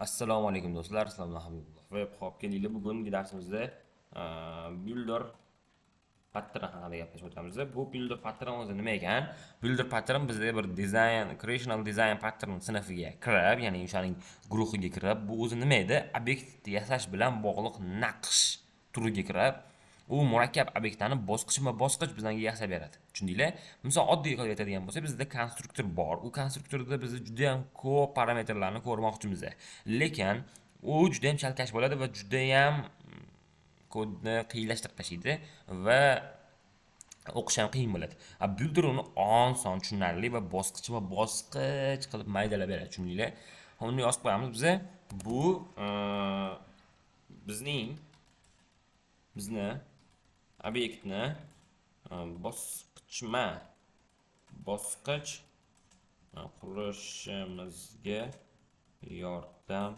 Assalomu alaykum do'stlar, sizlar bilan Habibulloh va hop kelinglar bugungi darsimizda Builder pattern haqida gaplashib o'tamiz. Bu Builder pattern o'zi nima ekan? Builder pattern bizda bir design, creational design pattern sinfiga kirib, ya'ni o'shaning guruhiga kirib, bu o'zi nima edi? Obyekt yasash bilan bog'liq naqsh turiga kirib, u murakkab obyektlarni bosqichma-bosqich bizlarga yasab beradi. Tushundinglar? Misol oddiy qilib aytadigan bo'lsak, bizda konstruktor bor. U konstruktorda biz juda ham ko'p parametrlarni ko'rmoqchimiz. Lekin u juda ham chalkash bo'ladi va juda ham kodni qiyinlashtirib tashlaydi va o'qish ham qiyin bo'ladi. A Builder uni oson, tushunarli va bosqichma-bosqich qilib maydalab beradi, tushundinglar? Uni yozib qo'yamiz biza. Bu bizni obyektni bosqichma-bosqich qurishimizga yordam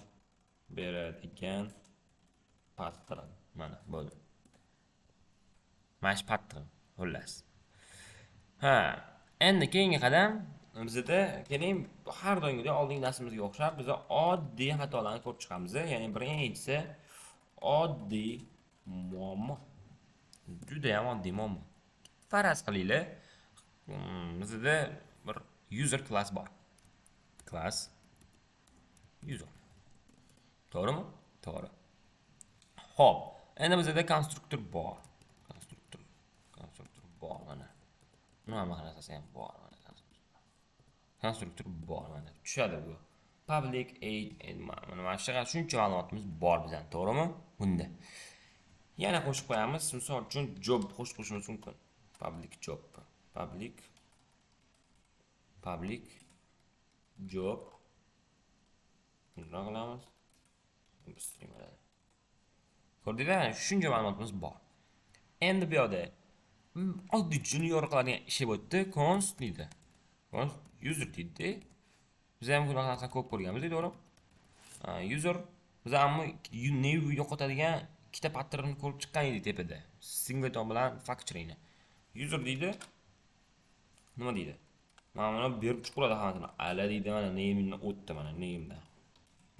beradigan pattern. Mana bo'ldi. Mana shu pattern xullas. Ha, endi keyingi qadam bizda keling har doimgidek oldingi darsimizga o'xshab biz oddiy xatolarni ko'rib chiqamiz. Ya'ni birinchisi oddiy muammo. Juda ham oddiy muammo. Faraz qilinglar, bizda bir user class bor. Class user. To'g'rimi? To'g'ri. Xo'p, endi bizda konstruktor bor. Konstruktor bor mana. Nima narsasi ham bor mana konstruktor. Konstruktor bor mana. Tushadi bu. Public age mana shunaqa shuncha ma'lumotimiz bor bizning, to'g'rimi? Bunda. Yana qo'shib qo'yamiz. Misol uchun job qo'shib qo'yishimiz mumkin. Public job. Public job. Nima qilamiz? Ko'rdinglar, shuncha ma'lumotimiz bor. Endi bu yoqda oddiy junior qiladigan ishi bo'pti. Const deydi. Const user deydi. Biz ham bunaqa narsani ko'p ko'rganmiz, to'g'rimi? User biz ham new yo'qotadigan ikkita patternni ko'rib chiqqan edik tepada. Singleton bilan factoryni. User deydi. Nima deydi? Mana buni berib chiqaradi hammasini. Ala deydi, mana name'ni o'tdi mana name'da.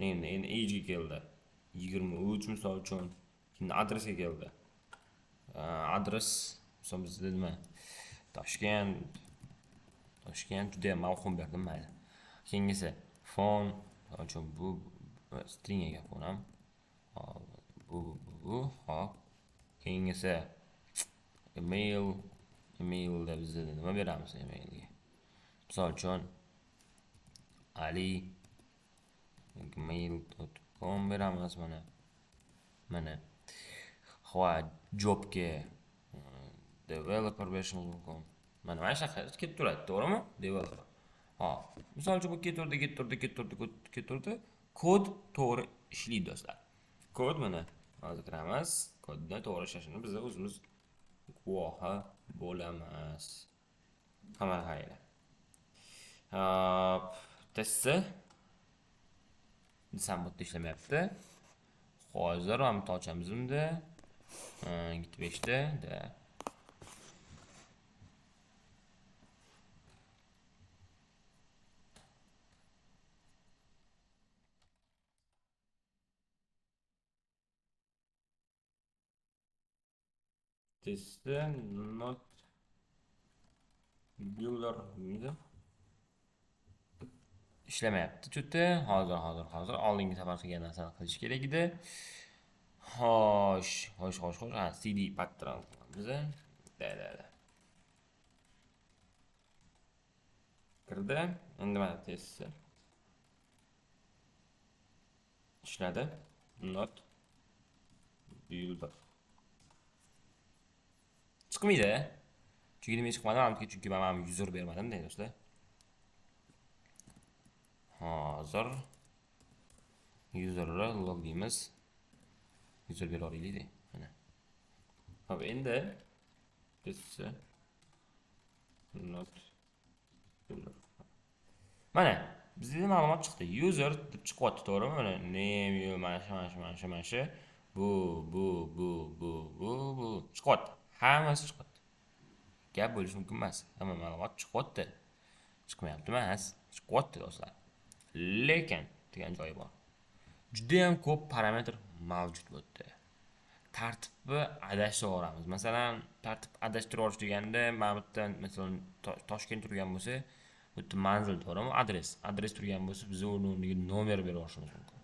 Name'da endi age ga keldi. 23 misol uchun. Keyin adresga keldi. Adres misol bizda nima? Toshkent. Toshkent juda ham mavhum berdim, mayli. Keyingisi phone, misol uchun bu string ekan phone ham. Hop, bu, hop. Keyingisi email, emailda bizda nima beramiz emailga? Misol uchun ali gmail.com beramiz mana. Mana. Xo'p, jobga developer berishimiz mumkin. Mana shunaqa ketib turadi, to'g'rimi? Developer. Hop, misol uchun bu ketaverdi, ketaverdi, ketaverdi, ketaverdi. Kod to'g'ri ishlaydi do'stlar. Kod mana hozir kiramiz. Kodni to'g'ri ishlashini biz o'zimiz guvohi bo'lamiz. Hamma qaranglar. Hop, testni desam bu yerda ishlamayapti. Hozir mana bu ochamiz unda. Git 5'da da. Testda not builder deydi. Ishlamayapti cho'ti. Hozir oldingi safar qilgan narsani qilish kerak edi. Xo'sh, xo'sh, xo'sh, xo'sh. Ha, CD pattern qilamiz. Da, da, da. Kirdi. Endi mana test ishladi. Not builder. Chiqmaydi. Chunki nima chiqmadi? Manimcha, chunki men mana user bermadim deydi do'stlar. Hozir userni log deymiz. User bera olaylik. Mana. Hop, endi test not builder. Mana bizda ma'lumot chiqdi. User deb chiqyapti, to'g'rimi? Mana name, mana shu, mana shu, mana shu, mana shu. Bu, bu, bu, bu, bu, bu chiqyapti. Hammasi chiqyapti. Gap bo'lishi mumkin emas. Hamma ma'lumot chiqyapti. Chiqmayapti emas, chiqyapti do'stlar. Lekin degan joyi bor. Juda ham ko'p parametr mavjud bu yerda. Tartibni adashtirib yuboramiz. Masalan, tartib adashtirib yuborish deganda, mana bu yerdan masalan Toshkent turgan bo'lsa, bu yerda manzil, to'g'rimi? Adres. Adres turgan bo'lsa, biz uni o'rniga nomer berib yuborishimiz mumkin.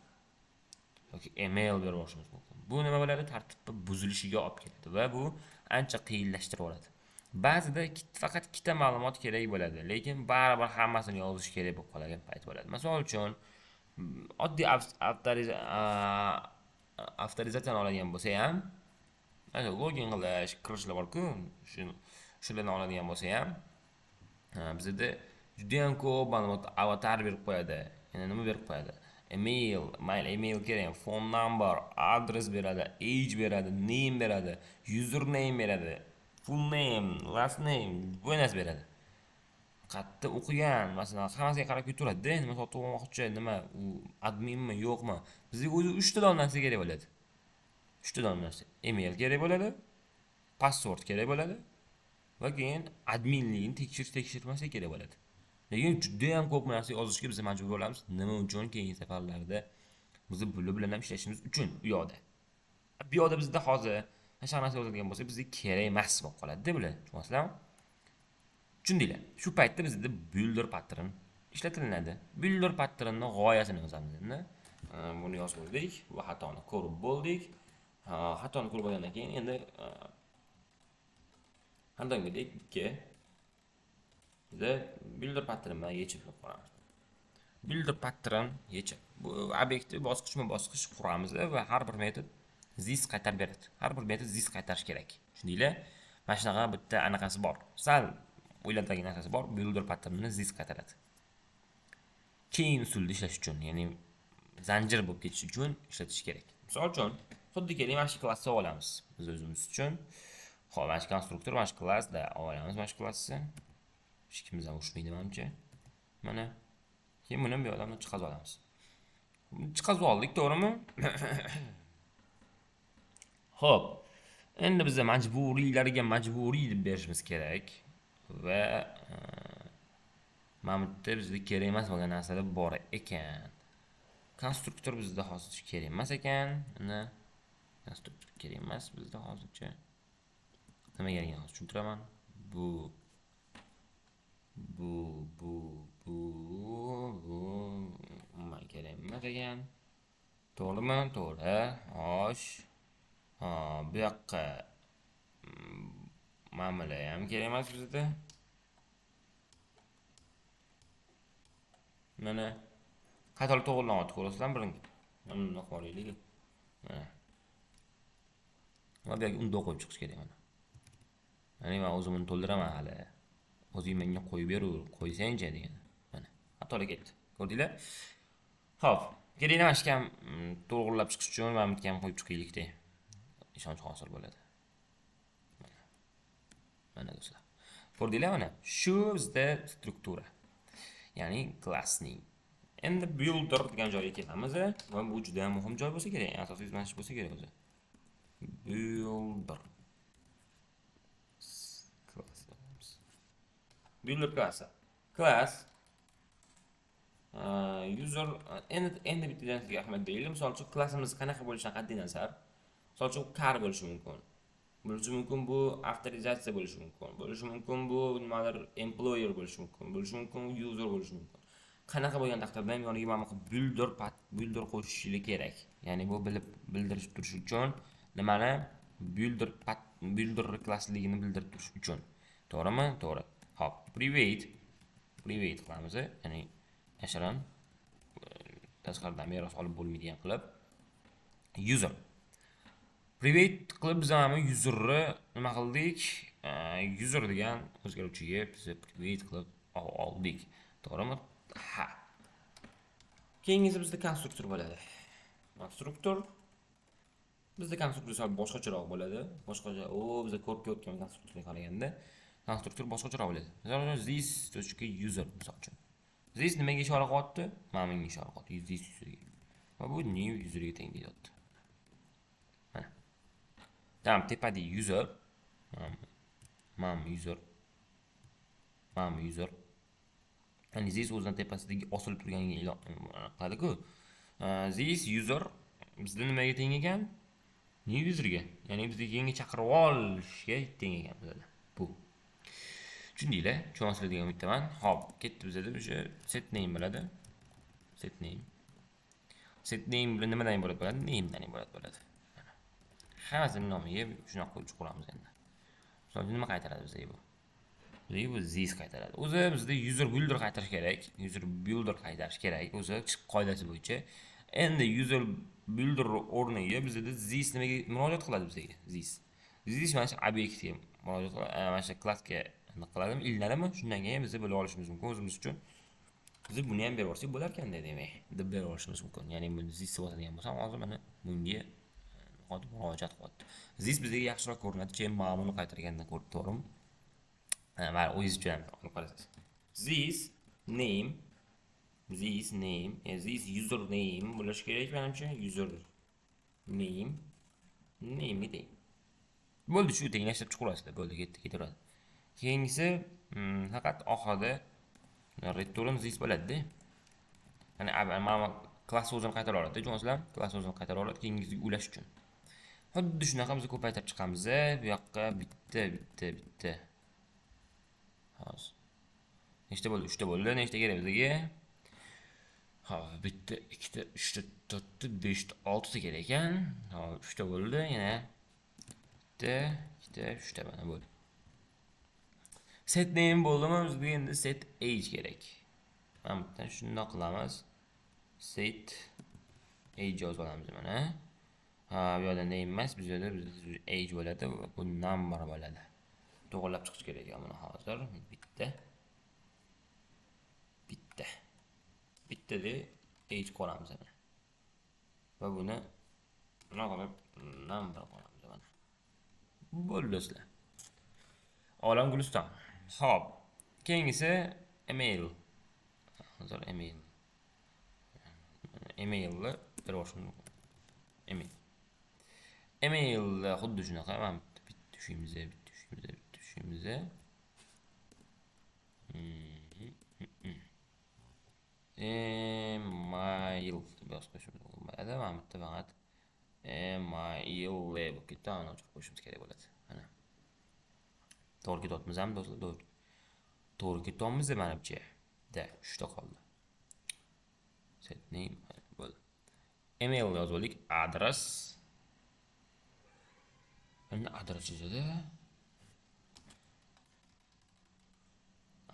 Yoki email berib yuborishimiz mumkin. Bu nima bo'ladi? Tartibni buzilishiga olib keladi va bu ancha qiyinlashtirib yuboradi. Ba'zida faqat ikkita ma'lumot kerak bo'ladi, lekin baribir hammasini yozish kerak bo'lib qolgan payt bo'ladi. Misol uchun, oddiy avtorizatsiyani oladigan bo'lsa ham, mana login qilish, kirishlar bor-ku, shularni oladigan bo'lsa ham, bizda juda ham ko'p ma'lumot, avatar berib qo'yadi. Yana nima berib qo'yadi? Email, mayli email kerak, phone number, adres beradi, age beradi, name beradi, username beradi, full name, last name, bu narsa beradi. Qayerda o'qigan, masalan, hammasiga qarab ketaveradi-da, nima sotib olmoqchi, nima, u adminmi, yo'qmi. Bizga o'zi 3 ta dona narsa kerak bo'ladi. 3 ta dona narsa. Email kerak bo'ladi, password kerak bo'ladi va keyin adminligini tekshirish, tekshirmasa kerak bo'ladi. Lekin juda ham ko'p narsa yozishga biz majbur bo'lamiz. Nima uchun? Keyingi safarlarda biz bular bilan ham ishlashimiz uchun u yoqda. Bu yoqda bizda hozir mana shu narsa yozadigan bo'lsak, bizga kerak emas bo'lib qoladi-da bular. Tushunyapsizlarmi? Tushundinglar. Shu paytda bizda builder pattern ishlatilinadi. Builder patternning g'oyasini yozamiz endi. Buni yozib bo'ldik va xatoni ko'rib bo'ldik. Xatoni ko'rib bo'lgandan keyin endi har doimgidek ikki bizda builder pattern bilan yechib ko'ramiz. Builder pattern yechib. Bu obyektni bosqichma-bosqich quramiz va har bir metod this qaytarib beradi. Har bir metod this qaytarish kerak. Tushundinglar? Mana shunaqa bitta anaqasi bor. Sal o'ylantiradigan narsasi bor. Builder patternni this qaytaradi. Chain usulida ishlash uchun, ya'ni zanjir bo'lib ketish uchun ishlatish kerak. Misol uchun, xuddi keling mana shu klassni olamiz biz o'zimiz uchun. Xo'p, mana shu konstruktor, mana shu klassda olamiz mana shu klassni. Hech kimimiz ham urushmaydi manimcha. Mana. Keyin buni bu yoqdan chiqazib olamiz. Chiqazib oldik, to'g'rimi? Xo'p. Endi biz majburiylarga majburiy deb berishimiz kerak va mana bu yerda bizga kerak emas bo'lgan narsalar bor ekan. Konstruktor bizda hozircha kerak emas ekan. Mana konstruktor kerak emas bizda hozircha. Nimagaligini hozir tushuntiraman. Bu umuman kerak emas ekan. To'g'rimi? To'g'ri. Xo'sh. Ha, bu yoqqa mana bular ham kerak emas bizda. Mana xatolar to'g'rilanyapti, ko'rasizlarmi birinchi? Mana bundoq olaylik. Mana. Va bu yerga undoq qo'yib chiqish kerak mana. Ya'ni men o'zim uni to'ldiraman hali. O'zing menga qo'yib berur, qo'ysangchi degan. Mana xatolar ketdi. Ko'rdinglar? Xo'p, keling mana shu ham to'g'rilab chiqish uchun mana bu yerga ham qo'yib chiqaylik-da. Ishonch hosil bo'ladi. Mana. Mana do'stlar. Ko'rdinglar mana shu bizda struktura. Ya'ni klassning. Endi builder degan joyga kelamiz va bu juda ham muhim joy bo'lsa kerak, asosiy mana shu bo'lsa kerak o'zi. Builder. Klass. Builder klassi. Klass user endi bitta narsaga ahamiyat beraylik. Misol uchun, klassimiz qanaqa bo'lishidan qat'iy nazar, misol uchun, car bo'lishi mumkin. Bo'lishi mumkin bu avtorizatsiya bo'lishi mumkin. Bo'lishi mumkin bu nimadir employer bo'lishi mumkin. Bo'lishi mumkin user bo'lishi mumkin. Qanaqa bo'lgan taqdirda ham yoniga mana bu builder qo'shishingiz kerak. Ya'ni bu bilib bildirib turish uchun nimani builder klassligini bildirib turish uchun. To'g'rimi? To'g'ri. Xo'p, private qilamiz, ya'ni yashirin, tashqaridan meros olib bo'lmaydigan qilib user. Private qilib biz mana userni nima qildik? User degan o'zgaruvchiga biz private qilib oldik. To'g'rimi? Ha. Keyingisi bizda konstruktor bo'ladi. Konstruktor bizda konstruktor sal boshqacharoq bo'ladi. Boshqacha, o bizda ko'rib kelayotgan konstruktorga qaraganda konstruktor boshqacharoq bo'ladi. Masalan, this точка user misol uchun. This nimaga ishora qilyapti? Mana bunga ishora qilyapti. This userga. Va bu new userga teng deyapti. Mana. Tam tepadagi user, mana user, mana user. Ya'ni this o'zidan tepasidagi osilib turganga e'lon qiladi-ku. This user bizda nimaga teng ekan? New userga, ya'ni bizga keyingi chaqirib olishga teng ekan bizada. Bu. Tushundinglar? Tushunasizlar degan umiddaman. Xo'p, ketdi bizada o'sha set name bo'ladi. Set name. Set name bilan nimadan iborat bo'ladi? Name'dan iborat bo'ladi. Hammasini nomiga shunaqa qilib chiqaramiz endi. Misol uchun nima qaytaradi bizga bu? Bizga bu this qaytaradi. O'zi bizda user builder qaytarish kerak. User builder qaytarish kerak o'zi qoidasi bo'yicha. Endi user builder o'rniga bizda this nimaga murojaat qiladi bizga? This. This mana shu obyektga murojaat qiladi, mana shu klassga nima qiladimi, ilinadimi? Shundan keyin biz bilib olishimiz mumkin o'zimiz uchun. Biz buni ham berib yuborsak bo'lar ekanda demak, deb berib olishimiz mumkin. Ya'ni buni this deb oladigan bo'lsam, hozir mana bunga hozir murojaat qilyapti. This bizga yaxshiroq ko'rinadi, chem ma'muni qaytargandan ko'ra, to'g'rimi? Mayli, o'zingiz uchun ham olib qarasiz. This name, this name, this user name bo'lishi kerak menimcha, user name, name teng. Bo'ldi, shu tenglashtirib chiqaverasizlar, bo'ldi, ketdi, ketaveradi. Keyingisi faqat oxirida return this bo'ladi-da. Ya'ni mana klass o'zini qaytara oladi, tushunasizlar? Klass o'zini qaytara oladi keyingisiga ulash uchun. Xuddi shunaqa biz ko'paytirib chiqamiz. Bu yoqqa bitta, bitta, bitta. Hozir. Nechta bo'ldi? 3 ta bo'ldi. Nechta kerak bizga? Hop, bitta, ikkita, uchta, to'rtta, beshta, oltita kerak ekan. Hop, 3 ta bo'ldi. Yana bitta, ikkita, uchta mana bo'ldi. Set name bo'ldimi? Bizga endi set age kerak. Mana bu yerdan shundoq qilamiz. Set age yozib olamiz mana. Ha, bu yerda name emas, bu yerda age bo'ladi, bu number bo'ladi. To'g'rilab chiqish kerak ekan buni hozir. Bitta. Bitta. Bitta de age qo'yamiz mana. Va buni nima qilib number qo'yamiz mana. Bo'ldi do'stlar. Olam guliston. Xo'p, keyingisi email. Hozir email. Emailni berib olishim mumkin. Email. Email xuddi shunaqa, mana bitta tushimiz, bitta tushimiz, bitta tushimiz. Email deb yozib qo'yishimiz bo'ladi. Mana bu yerda faqat email bo'lib ketdi. Mana o'chirib qo'yishimiz kerak bo'ladi. Mana. To'g'ri ketyapmizmi do'stlar? To'g'ri. To'g'ri ketyapmiz menimcha. Da, 3 ta qoldi. Set name bo'ldi. Email yozib oldik. Adres. Endi adres yozadi.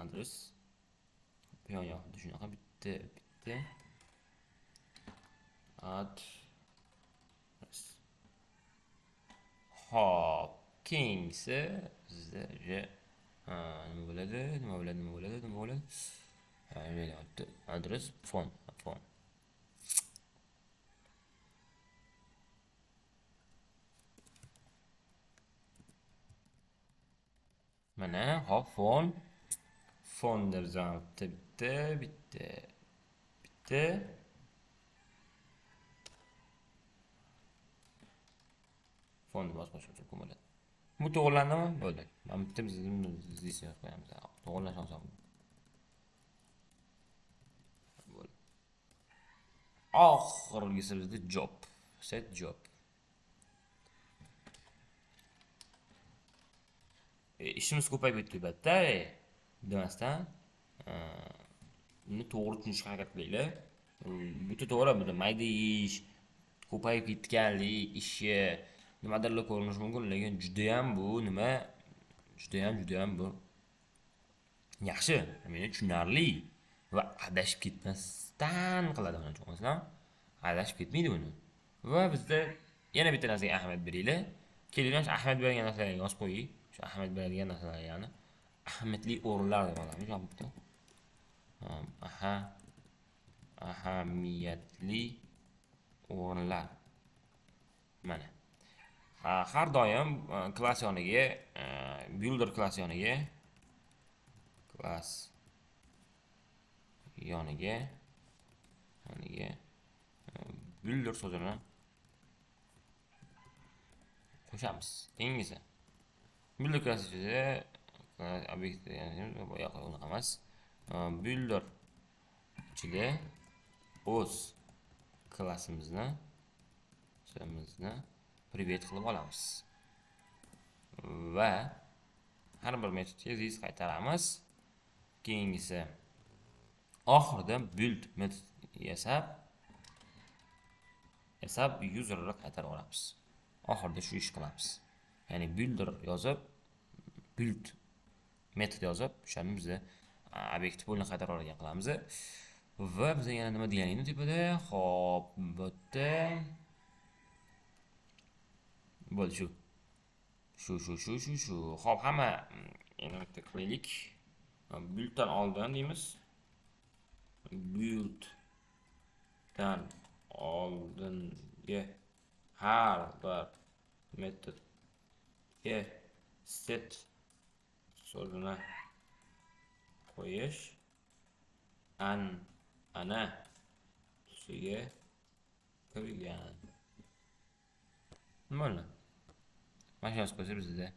Adres. Bu yoqda shunaqa bitta, bitta. Adres. Xo'p, keyingisi bizda уже nima bo'ladi? Nima bo'ladi? Nima bo'ladi? Nima bo'ladi? Ha, nima deyapti? Adres, phone, phone. Mana, hop, phone. Phone deb bitta, bitta, bitta, bitta. Phone deb yozib qo'yishimiz mumkin bo'ladi. Bu to'g'rilandimi? Bo'ldi. Mana bitta biz this yozib qo'yamiz. To'g'irlash oson. Bo'ldi. Oxirgisi bizda job. Set job. Ishimiz ko'payib ketdi albatta, demasdan, buni to'g'ri tushunishga harakat qilinglar. Butun to'g'ri, buni mayda ish, ko'payib ketganlik ishi nimadirlar ko'rinishi mumkin, lekin juda ham bu nima, juda ham, juda ham bu yaxshi, meni tushunarli va adashib ketmasdan qiladi buni, tushunasizlarmi? Adashib ketmaydi buni. Va bizda yana bitta narsaga ahamiyat beringlar. Kelinglar, shu ahamiyat bergan narsalarni yozib qo'ying. Shu ahamiyat beradigan narsalar, ya'ni ahamiyatli o'rinlar deb olamiz. Mana bitta. Aha. Ahamiyatli o'rinlar. Mana. Har doim klass yoniga, builder klass yoniga, klass yoniga, yoniga builder so'zini qo'shamiz. Keyingisi. Builder klass ichida obyekt, ya'ni bu yoqqa unaqa emas. Builder ichida o'z Klassimizni private qilib olamiz. Va har bir metodga this qaytaramiz. Keyingisi oxirida build metod yasab userni qaytarib olamiz. Oxirida shu ish qilamiz. Ya'ni builder yozib, build metod yozib, o'shani biza obyekt bo'lini qaytarib oladigan qilamiz. Va biz yana nima deganingni tepada? Xo'p, bu yerda bo'ldi shu. Shu. Xo'p, hamma endi bitta qilaylik. Builddan oldin deymiz. Builddan oldingi har bir metodga set so'zini qo'yish ana tusiga kirgan. Nima bo'ldi? Mana shu yozib qo'ysa bizda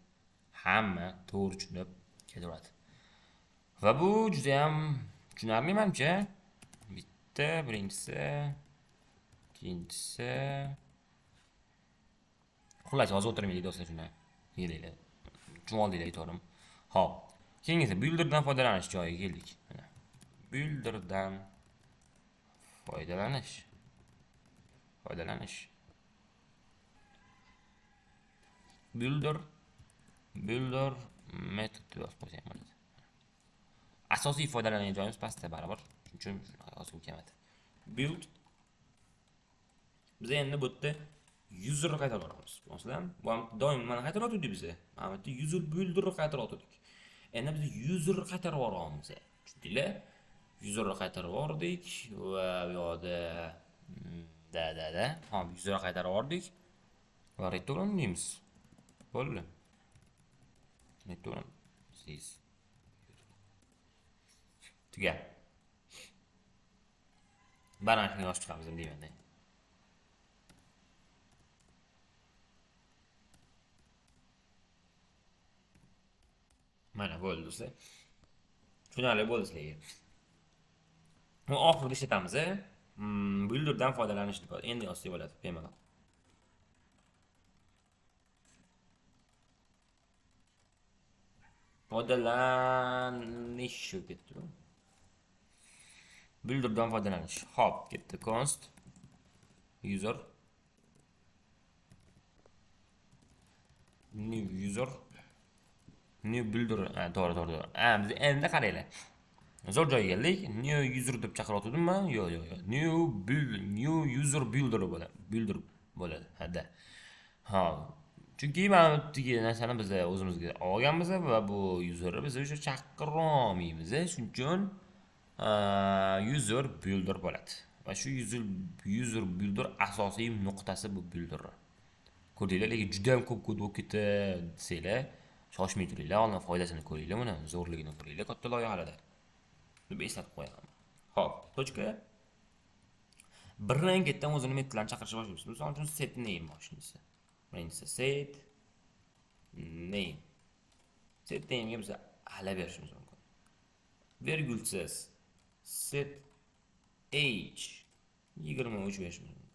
hamma to'g'ri tushunib ketaveradi. Va bu juda ham tushunarli menimcha. Bitta, birinchisi, ikkinchisi. Xullas, hozir o'tirmaylik do'stlar shuni. Kelinglar. Tushunib oldinglar, to'g'rimi? Xo'p, keyingisi builderdan foydalanish joyiga keldik. Mana builderdan foydalanish. Builder metod deb yozib qo'ysak bo'ladi. Asosiy foydalanadigan joyimiz pastda baribir. Shuning uchun yozgim kelmadi. Build. Biz endi bu yerda userni qaytarib olamiz. Masalan, bu ham doim mana qaytarib biz. Mana bu yerda user builderni qaytarib. Endi biz userni qaytarib olamiz. Tushundinglar? Userni qaytarib yubordik va bu yoqda da. Hop, userni qaytarib yubordik va return deymiz. Bo'ldi. Return siz. Tugal. Mana shuni yozib chiqamiz deyman. Mana bo'ldi do'stlar. Tushunarli bo'ldi sizlarga. Bu oxirida ishlatamiz. Builderdan foydalanish deb endi yozsak bo'ladi bemalol. Foydalanish shu ketdi. Builderdan foydalanish. Xo'p, ketdi. Const user new user new builder. To'g'ri. Biz endi qaranglar. Zo'r joyga keldik. New user deb chaqiryotgandim-mi? Yo'q. New build, new user builder bo'ladi. Builder bo'ladi. Ha-da. Ha, chunki mana bu yerdagi narsani biz o'zimizga olganmiz va bu userni biz o'sha chaqira olmaymiz. Shuning uchun user builder bo'ladi. Va shu user builder asosiy nuqtasi bu builder. Ko'rdinglar, lekin juda ham ko'p kod bo'lib ketdi desanglar, shoshmay turinglar, oldin foydasini ko'ringlar, buni zo'rligini ko'ringlar katta loyihalarda. Deb eslatib qo'yaman. Xo'p, tochka birin ketdan o'zini metodlarini chaqirishni boshlaymiz. Misol uchun set name boshlaymiz. Birinchisi set name. Set name'ga biz ala berishimiz mumkin. Vergulsiz set age 23 berishimiz mumkin.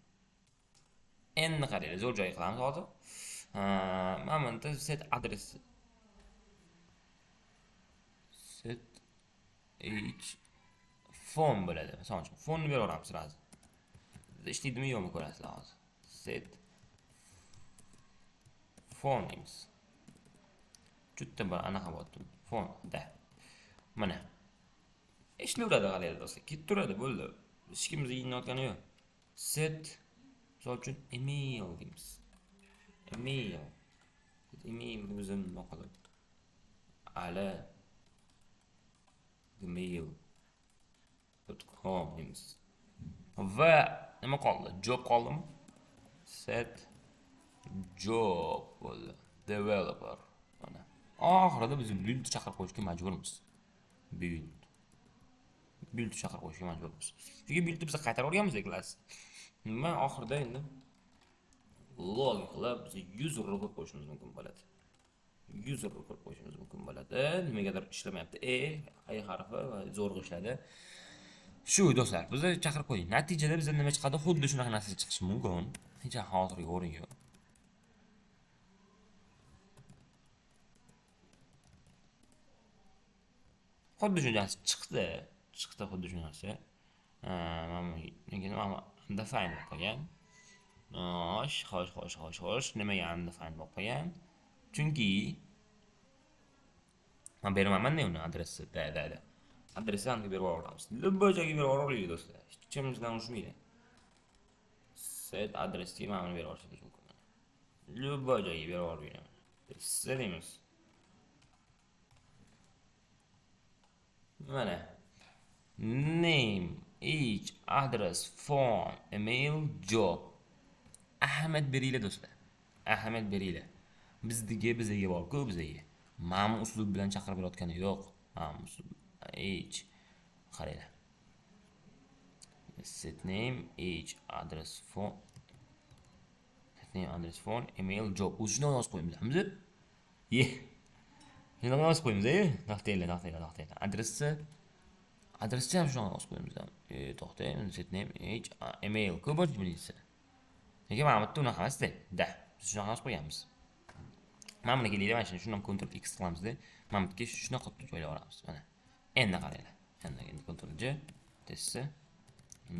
Endi qaranglar, zo'r joy qilamiz hozir. Mana bu yerda set adres set age phone bo'ladi. Misol uchun phone ni beraveramiz sразу. Ishlaydimi yo'qmi ko'rasizlar hozir. Set phone deymiz. Juda bir anaqa bo'pti. Phone da. Mana. Ishlayveradi qaranglar do'stlar. Ketib turadi, bo'ldi. Hech kim bizni yeyinayotgani yo'q. Set misol uchun email deymiz. Email. Set email o'zi nima qiladi? Ala gmail.com deymiz. Va nima qoldi? Job qoldimi? Set job bo'ldi. Developer. Mana. Oxirida biz build chaqirib qo'yishga majburmiz. Build. Build chaqirib qo'yishga majburmiz. Chunki buildni biz qaytarib olganmiz klass. Nima oxirida endi log qilib biz userni qo'yib qo'yishimiz mumkin bo'ladi. Userni qo'yib qo'yishimiz mumkin bo'ladi. Nimagadir ishlamayapti. E harfi va zo'rg'a ishladi. Shu do'stlar, biz chaqirib qo'ydik. Natijada bizda nima chiqadi? Xuddi shunaqa narsa chiqishi mumkin. Hech xavotirga o'rin yo'q. Xuddi shu narsa chiqdi. Chiqdi xuddi shu narsa. Mana undefined bo'lib qolgan. Xo'sh, xo'sh, xo'sh, xo'sh, xo'sh. Nimaga undefined bo'lib qolgan? Chunki men bermayman uni adressi. Da, da, da. Adresini aniq berib yuboramiz. Любой joyga berib yuboraylik do'stlar. Hech kim bizdan urushmaydi. Set adresga mana buni berib yuborishimiz mumkin. Любой joyga berib yuboraylik. Deymiz. Mana name, age, address, phone, email, job. Ahamiyat beringlar do'stlar. Ahamiyat beringlar. Bizdagi bizaga bor-ku bizaga. Mana bu uslub bilan chaqirib berayotgani yo'q. Mana bu uslub age. Qaranglar. Set name, age, address, phone. Set name, address, phone, email, job. O'zi shunday yozib qo'yamiz, biz. Ye. Shunaqa yozib qo'yamiz, to'xtanglar, to'xtanglar, to'xtanglar. Adresni adresni ham shunaqa yozib qo'yamiz. To'xtang, set name, age, email ko'p bor bunisi. Lekin mana bu yerda unaqa emasda. Da, biz shunaqa yozib qo'yganmiz. Mana buni kelinglar, mana shuni shundan Ctrl X qilamizda. Mana bu yerga shunaqa qilib joylab olamiz. Mana. Endi qaranglar. Endi endi Ctrl J, test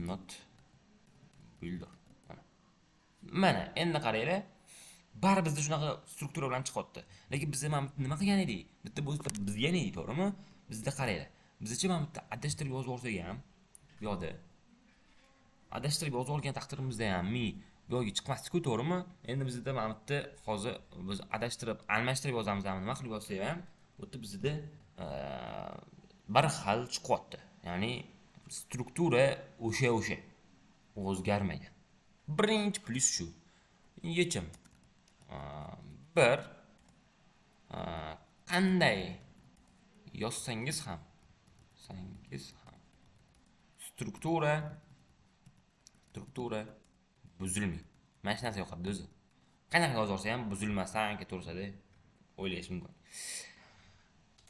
not builder. Mana. Mana endi qaranglar. Bari bizda shunaqa struktura bilan chiqyapti. Lekin biz mana nima qilgan edik? Bitta bu buzgan edik, to'g'rimi? Bizda qaranglar. Bizcha mana bitta adashtirib yozib olsak ham, bu yoqda adashtirib yozib olgan taqdirimizda ham mi bu yoqga chiqmasdi-ku, to'g'rimi? Endi bizda mana bu yerda hozir biz adashtirib, almashtirib yozamiz, nima qilib yozsak ham, bu yerda bizda bir xil chiqyapti. Ya'ni struktura o'sha-o'sha o'zgarmagan. Birinchi plyus shu. Yechim. Bir qanday yozsangiz ham struktura buzilmaydi. Mana shu narsa yoqadi o'zi. Qanaqa yozib olsa ham buzilmasdan ketaversa-da o'ylash mumkin.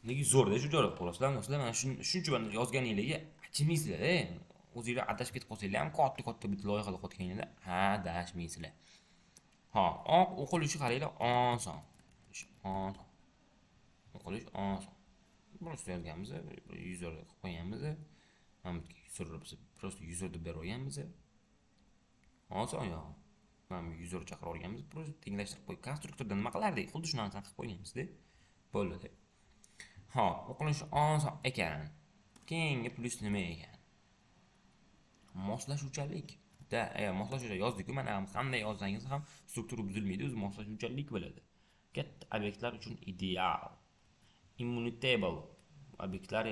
Nega zo'rda shu joyda ko'rasizlar, do'stlar, mana shuncha banda yozganinglarga achinmaysizlar-da. O'zinglar adashib ketib qolsanglar ham katta-katta bitta loyiha qilayotganinglarda adashmaysizlar. Ha, o'qilishi qaranglar, oson. Oson. O'qilish oson. Просто yozganmiz, user qilib qo'yganmiz. Mana bu user biz просто user deb berib olganmiz. Oson yo'q. Mana bu user chaqirib olganmiz, просто tenglashtirib qo'y. Konstruktorda nima qilardik? Xuddi shu narsani qilib qo'yganmiz-da. Bo'ldi. Ha, o'qilish oson ekan. Keyingi plyus nima ekan? Moslashuvchanlik. Da, moslashuvchan yozdik-ku, mana qanday yozsangiz ham struktura buzilmaydi, o'zi moslashuvchanlik bo'ladi. Katta obyektlar uchun ideal. Immutable obyektlar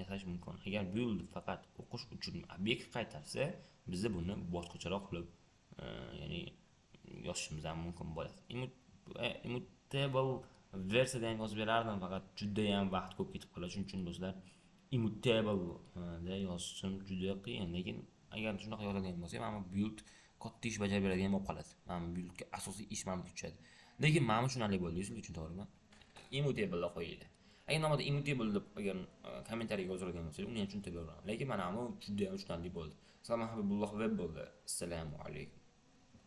yasash mumkin. Agar build faqat o'qish uchun obyekt qaytarsa, biz buni boshqacharoq qilib, ya'ni yozishimiz ham mumkin bo'ladi. Immutable versiyada ham yozib berardim, faqat juda ham vaqt ko'p ketib qoladi. Shuning uchun do'stlar, immutable da yozishim juda qiyin, lekin agar shunaqa yozadigan bo'lsak, mana bu build katta ish bajarib beradigan bo'lib qoladi. Mana bu buildga asosiy ish mana bu tushadi. Lekin mana bu shunday bo'ldi, shuning uchun to'g'rimi? Immutable da qo'yildi. Agar nomida immutable deb agar kommentariyaga yozadigan bo'lsangiz, uni ham tushuntirib beraman. Lekin mana bu juda ham tushunarli bo'ldi. Salom Habibulloh web bo'ldi. Assalomu alaykum.